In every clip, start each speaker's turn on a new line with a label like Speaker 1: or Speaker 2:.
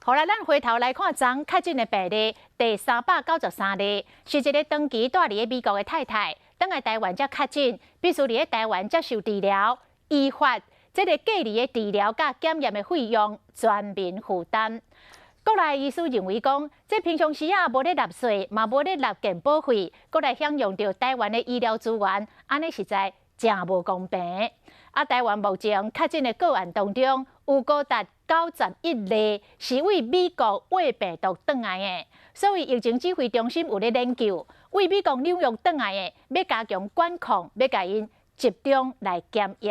Speaker 1: 好來，咱回頭來看昨確診的病例，第393例，是一个長期蹛佇咧美國的太太，轉來台灣才確診，必須佇咧台灣接受治療，依法這个隔離的治療佮檢驗的費用全民負擔。國內醫師認為講，這平常時啊無咧納稅，嘛無咧納健保費，閣來享用著台灣的醫療資源，按呢實在誠無公平。啊，台灣目前確診的個案當中，有高達91例是對美國帶病毒轉來的，所以疫情指揮中心有咧研究，對美國紐約轉來的，欲加強管控，欲共𪜶集中來檢疫。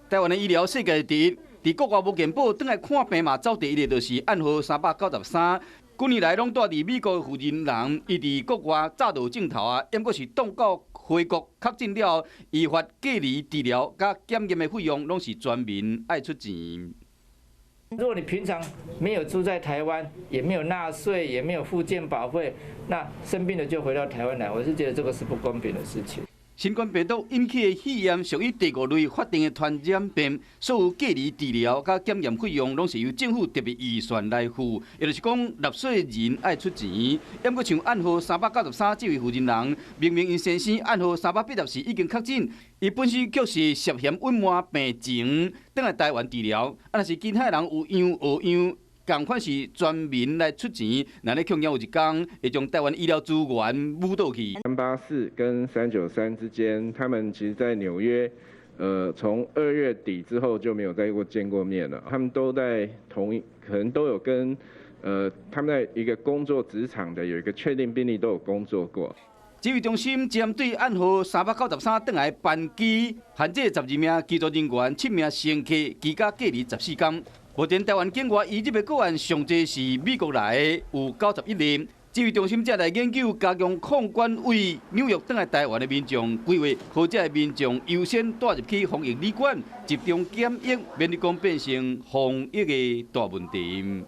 Speaker 2: 台灣的醫療世界第一，佇國外無健保，轉來看病嘛，走第一个就是案號393。幾年來攏蹛佇美國的負責人，伊佇國外早就有症頭啊，毋過是擋到回國確診了後，依法隔離治療佮檢驗的費用，攏是全民愛出錢。
Speaker 3: 如果你平常沒有住在台灣，也沒有納稅，也沒有付健保費，那生病了就回到台灣來，我是覺得這個是不公平的事情。
Speaker 2: 新冠病毒引起的肺炎屬於第五類法定的傳染病，所有隔離治療佮檢驗費用攏是由政府特別預算來付，也就是講納稅人愛出錢。毋過像案號三百九十三這位負責人，明明𪜶先生案號384已經確診，伊本身卻是涉嫌隱瞞病情，轉來台灣治療。啊，若是其他人有樣學樣，仝款是全民來出錢，若咧恐驚有一工會將台灣醫療資源舞倒去。
Speaker 4: 384跟393之間，他們其實在紐約，從2月底之後就沒有再過見過面了。他們都在同一，可能都有跟，他們在一個工作職場的有一個確定病例都有工作過。
Speaker 2: 指揮中心針對案號三百九十三轉來班機，限制12名機組人員、7名乘客，居家隔離14天。目前台灣境外移入的個案上濟是美國來的，有91例。指揮中心正來研究加強控管對紐約轉來台灣的民眾，規劃予這的民眾優先帶入去防疫旅館，集中檢疫，免得講變成防疫的大問題。